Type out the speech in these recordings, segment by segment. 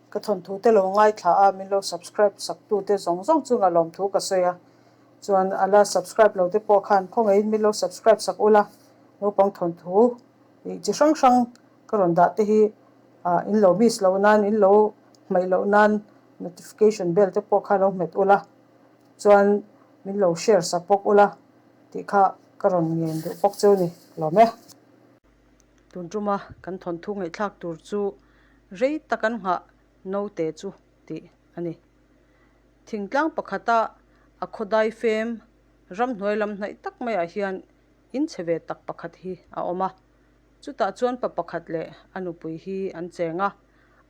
Ka thawnthu te lo ngaithla a, min lo subscribe sak tu te zawng zawng chunga lawmthu ka sawi a. Chuan a la subscribe lo te pawh khan khawngaihin min lo subscribe sak ula, naupang thawnthu ih chi hrang hrang ka rawn dah te hi ah in lo miss loh nan, in lo hmaih loh nan notification bell te pawh kha lo hmet ula, chuan min lo share sak bawk ula tih kha ka rawn ngen duh bawk cheu ni lawm e. Tun tuma kan thawnthu ngaihthlak tur chu rei tak an nghah naute chu tih a ni. Thingtlang pakhata a khawdai fem ramhnuai lam hnaih tak maiah hian in chhe ve tak pakhat hi a awm a. Chutah chuan pa pakhat leh a nupui hi an cheng a,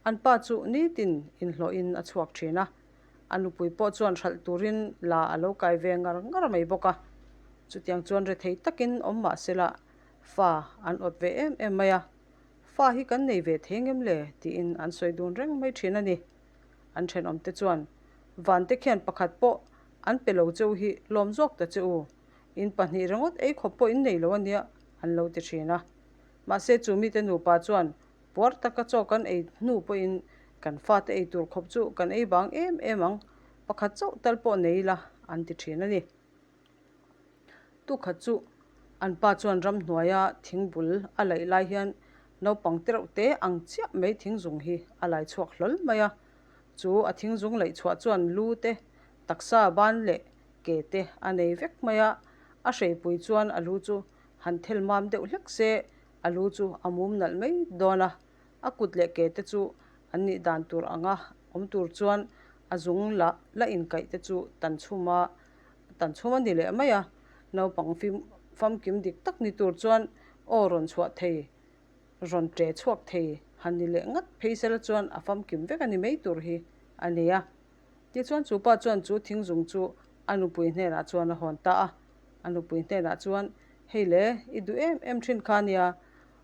an pa chu nitin inhlawhin a chhuak thin a. A nupui pawh chuan hralh turin la a lo kai ve ngar ngar mai bawk a. Chutiang chuan rethei takin awm mah sela fa an awt ve em em mai a, Fa hi kan nei ve thei ngem le? tiin an sawi dun reng mai thin a ni. An thenawmte chuan, Vante khian pakhat pawh an pe lo cheu hi lawm zawk ta che u, in pahnih ringawt ei khawp pawh in nei lo a nia, an lo ti thin a. Mahse chu mite nupa chuan puar taka chaw kan ei hnu pawhin kan fate ei tur khawp chu kan ei vang em em ang, pakhat chauh tal pawh nei ila, an ti thin a ni. Tukhat chu an pa chuan ramhnuaia thingbul a laih lai hian naupang te reuh te ang chiah mai thingzung hi a lai chhuak hlawl mai a. Chu a thingzung laih chhuah chuan lu te, taksa ban leh ke te a nei vek mai a. A hreipui chuan a lu chu han thel mam deuh hlek se a lu chu a mum nalh mai dawn a. A kut leh ke te chu an nih dan tur anga awm tur chuan a zung la la inkaih te chu tan chhum a tan chhum a ni leh mai a, naupang fim famkim dik tak ni tur chuan aw rawn chhuah thei, rawn ṭe chhuak thei han ni leh ngat phei sela chuan a famkim vek a ni mai tur hi a ni a. Tichuan chu pa chuan chu thingzung chu a nupui hnenah chuan a hawn ta a, a nupui hnenah chuan, Hei le, i duh em em thin kha nia,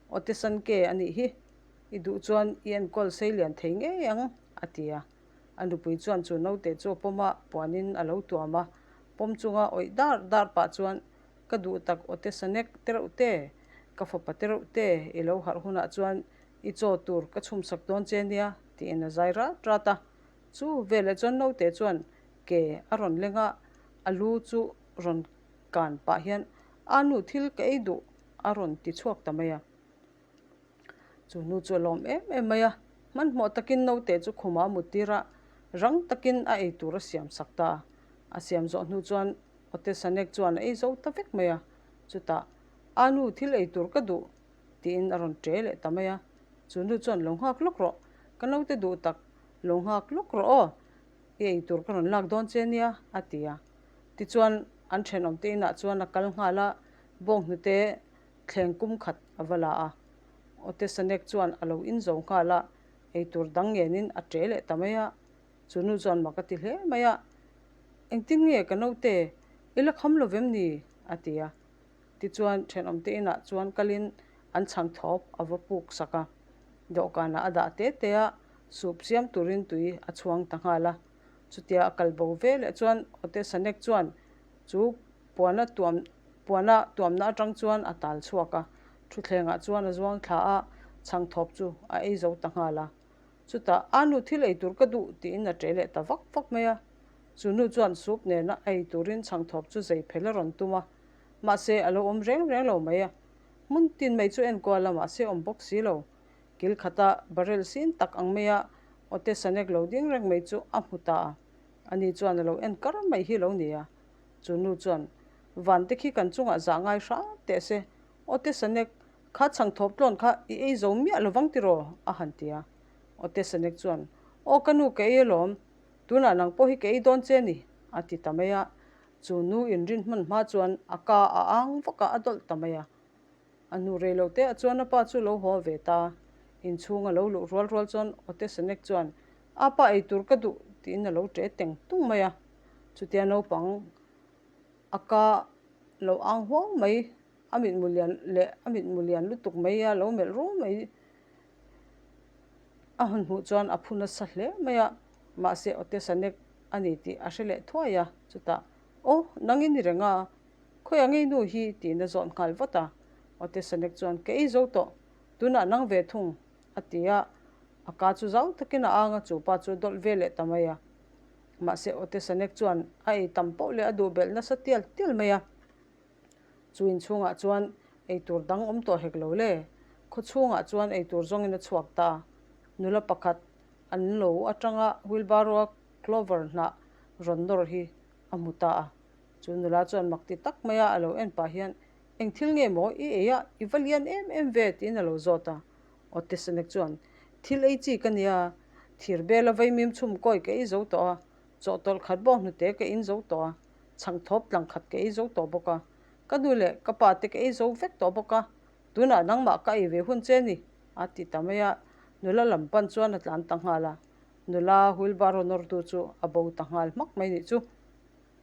awtesan ke a nih hi, i duh chuan i enkawl sei lian thei ngei ang, a ti a. A nupui chuan chu naute chu a pawm a, puanin a lo tuam a. Pawm chunga awih dar dar pah chuan, Ka duh tak awte sanek te reuh te, ka fapa te reuh te, i lo harh hunah chuan i chaw tur ka chhumsak dawn che nia, tiin a zai rat rat a. Chu veleh chuan naute chuan ke a rawn leng a, a lu chu rawn kan pah hian, A nu thil ka ei duh, a rawn ti chhuak ta mai a. Chu nu chu a lawm em em mai a, hmanhmawh takin naute chu khumah a mut tir a, rang takin a ei tur a siam sak ta a. A siam zawh hnu chuan Awte Sanek chuan a ei zo ta vek mai a, chutah, A nu, thil ei tur ka duh, tiin a rawn ṭe leh ta mai a. Chu nu chuan, Lo nghak lawk rawh, ka naute duh tak, lo nghak lawk rawh aw, i ei tur ka rawn lak dawn che nia, a ti a. Tichuan, an ṭhenawmte inah chuan a kal nghal a, bawnghnute Thleng kum khat a va la a, Awte Sanek chuan a lo in zo nghal a, eitur dang ngenin a ṭe leh ta mai a. Chu nu chuan mak a ti hle mai a, Engtin nge ka naute, i la kham lo vem ni? a ti a. Tichuan ṭhenawmte inah chuan kalin an chhang thawp a va puk sak a, dawhkanah a dah te te a, sup siam turin tui a chhuang ta nghal a. Chutia a kal bo ve leh chuan Awte Sanek chuan chu Puana tuam puana tuamna atang chuan a tal chhuak a, thuthlengah chuan a zuang thla a, chhang thawp chu a ei zo ta nghal a. Chutah, A nu thil ei tur ka duh tiin a ṭe leh ta vak vak mai a. Chu nu chuan soup nena a ei turin chhang thawp chu zei phel a rawn tum a, mahse a lo awm reng reng lo mai a. Hmun tin mai chu enkual a, mahse awm bawk si lo. Kil khata barrel sin tak ang maia awte sanek lo ding reng mai chu a hmu ta a. Ani chuan a lo en kar mai hi lo ni a. Chu nu chuan, Van te khi kan chungah zah ngai hram teh se, Awte Sanek, kha chhang thawp tlawn kha i ei zo miah lovang tiraw? a han ti a. Awte Sanek chuan, Aw ka nu ka ei alawm, tunah nang pawh hi ka ei dawn che ni, a ti ta mai a. Chu nu inrin hman hma chuan a ka a ang vak a, a dawlh ta mai a. A nu rei lo te ah chuan a pa chu lo haw ve ta. Inchhung a lo luh rual rual chuan Awte Sanek chuan, A pa ei tur ka duh, tiin a lo ṭe teng tung mai a. Chutia naupang a ka lo ang huau mai, a mitmu lian leh a mitmu lian lutuk mai a lo melh rum mai a hun hmuh chuan a phu nasa hle mai a, mahse awte sanek a ni tih a hre leh thuai a, chutah Aw nang i ni reng a, khawiah ngei nu hi tiin a zawt nghal vat a, awte sanek chuan ka ei zo tawh, tunah nang ve thung a ti a. A ka chu zau takin a ang a, chu pa chu a dawlh ve leh ta mai a. Mahse Otesanek chuan a ei tam poh leh a duh belh nasa tial tial mai a. Chu inchhungah chuan eitur dang awm tawh hek lo le. Khaw chhungah chuan eitur zawngin a chhuak ta a. Nula pakhat an lo atanga wheelbarrow-a clover hnah rawn nawr hi a hmu ta a. Chu nula chuan mak ti tak maia a lo en pah hian, Eng thil nge maw i ei a, i va lian em em ve? tiin a lo zawt a. Otesanek chuan, Thil ei chi ka nia, thir bela vaimim chhum kawi ka ei zo tawh a, chawhtawlh khat bawk hnute ka in zo tawh a, chhangthawp tlang khat ka ei zo tawh bawk a, ka nu leh ka pa te ka ei zo vek tawh bawk a, tunah nangmah ka ei ve hun che ni, a ti ta mai a, nula lam pan chuan a tlan ta nghal a, nula wheelbarrow nawrtu chu a bo ta nghal hmak mai nih chu.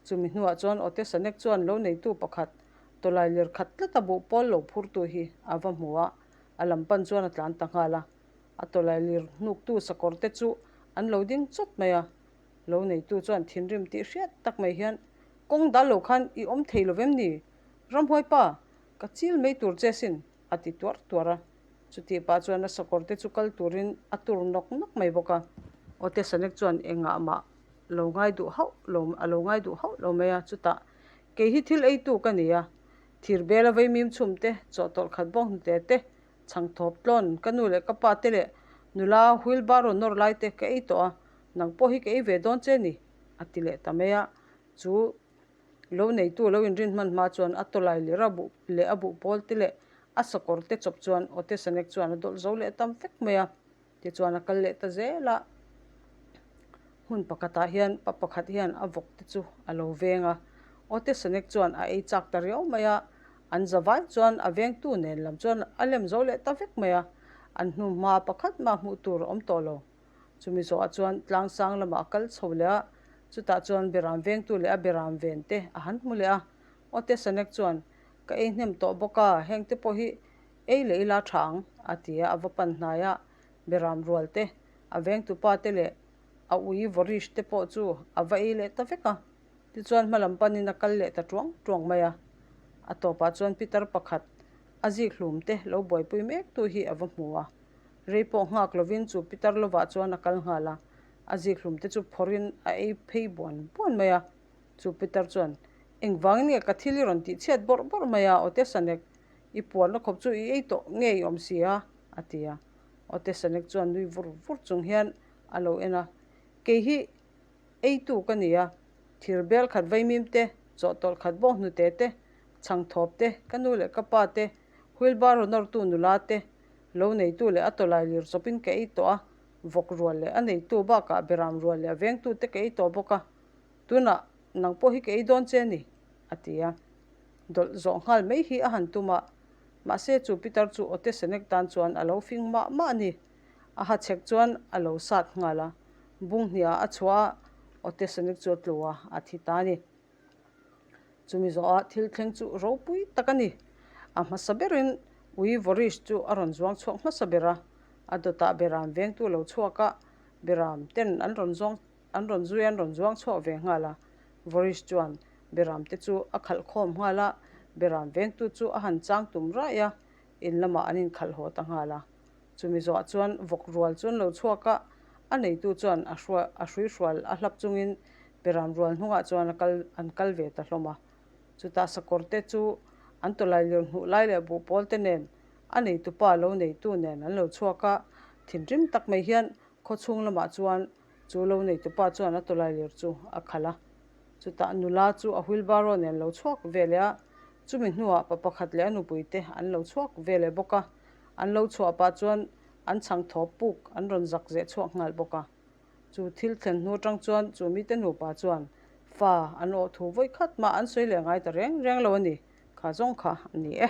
Chumi hnuah chuan Otesanek chuan lo neitu pakhat tawlai lir khat tlata buh pawl lo phurtu hi a va hmu a, a lam pan chuan a tlan ta nghal a. A tawlai lir hnuktu sakawr te chu an lo ding chawt mai a. Lo neitu chuan thinrim tih hriat tak mai hian, Kawng dal lo khan i awm thei lo vem ni? Ramhuai pa, ka chil mai tur che sin, a ti tuar tuar a. Chutih pah chuan a sakawr te chu kal turin a tur nawk nawk mai bawk a. Otesanek chuan engah mah lo ngai duh hauh lo a lo ngai duh hauh lo mai a, chutah kei hi thil eitu ka ni a, thir bela vaimim chhum te, chawhtawlh khat bawk hnute te, chhangthawp tlawn ka nu leh ka pa te leh nula wheelbarrow nawr lai te ka ei tawh a, nang pawh hi ka ei ve dawn che ni a ti leh ta mai a, chu lo neitu lo inrin hman hma chuan a tawlai leh a buh leh a buh pawl te leh a sakawr te chawp chuan Otesanek chuan a dawlh zo leh tam vek mai a. Tichuan a kal leh ta zel a, hmun pakhatah hian pa pakhat hian a vawk te chu a lo veng a, Otesanek chuan a ei chak ta riau mai a, an zavai chuan a vengtu nen lam chuan a lem zo leh ta vek mai a, an hnu hma pakhat mah hmuh tur a awm tawh lo. Chumi zawhah chuan tlangsang lamah a kal chho leh a, chutah chuan beram vengtu leh a beram ven te a han hmu leh a, Otesanek chuan ka ei hnem tawh bawk a, heng te pawh hi Ei leh ila tha ang, a ti a, a va pan hnai a, Beram rual te, a vengtupa te leh a ui Vorish te pawh chu a va ei leh ta vek a. Tichuan hma lam panin a kal leh ta tuang tuang mai a. A tawpah chuan Peter pakhat a zik hlum te lo buaipui mek tu hi a va hmu a. Rei pawh nghak lovin chu Peter lovah chuan a kal nghal a, a zik hlum te chu phawrhin a ei phei buan buan mai a. Chu Peter chuan, Engvangin nge ka thil i rawn tihchhiat bawrh bawrh mai a, Otesanek? I puanna khawp chu i ei tawh nge i awm si a? a ti a. Otesanek chuan nui vur vur chung hian a lo en a, Kei hi eitu ka ni a, thir bel khat vaimim te, chawhtawlh khat bawk hnute te, chhangthawp te, ka nu leh ka pa te, wheelbarrow nawrtu nula te, lo neitu leh a tawlai lir chawpin ka ei tawh a, vawk rual leh a neitu bakah beram rual leh a vengtu te ka ei tawh bawk a, tunah nang pawh hi ka ei dawn che a ni, a ti a. Dawlh zawh nghal mai hi a han tum a, mahse chu Peter chu Otesenek tan chuan a lo fing mah mah a ni. A ha chhek chuan a lo sat nghal a, bung hniah a chhuah a, Otesenek chu a tlu a, a thi ta a ni. Chumi zawhah thil thleng chu ropui tak a ni. A hmasa berin ui Vorish chu a rawn zuang chhuak hmasa ber a, a dawtah Beram vengtu lo chhuak a, Beram ten an rawn zuang An rawn zui an rawn zuang chhuak ve nghal a, Voris chuan Beram te chu a khalh khawm nghal a, Beram vengtu chu a han chang tum raih a, in lamah an inkhalh haw ta nghal a. Chumi zawhah chuan vawk rual chu an lo chhuak a, a neitu chuan a hruai a hruihrual a hlap chungin Beram rual hnungah chuan a kal an kal ve ta hlawm a. Chutah sakawr te chu an tawlai lir hnuh lai leh buh pawl te nen a neitupa lo neitu nen an lo chhuak a, thinrim tak mai hian khawchhung lamah chuan Chu lo neitupa chuan a tawlai lir chu a khalh a, chutah nula chu a wheelbarrow nen lo chhuak ve leh a, chumi hnuah pa pakhat leh a nupui te an lo chhuak ve leh bawk a, an lo chhuah pah chuan an chhang thawp puk an rawn zak zeh chhuak nghal bawk a. Chu thil thlen hnu atang chuan chu mite nupa chuan fa an awh thu vawi khat mah an sawi leh ngai ta reng reng lo a ni, kha zawng kha a ni e.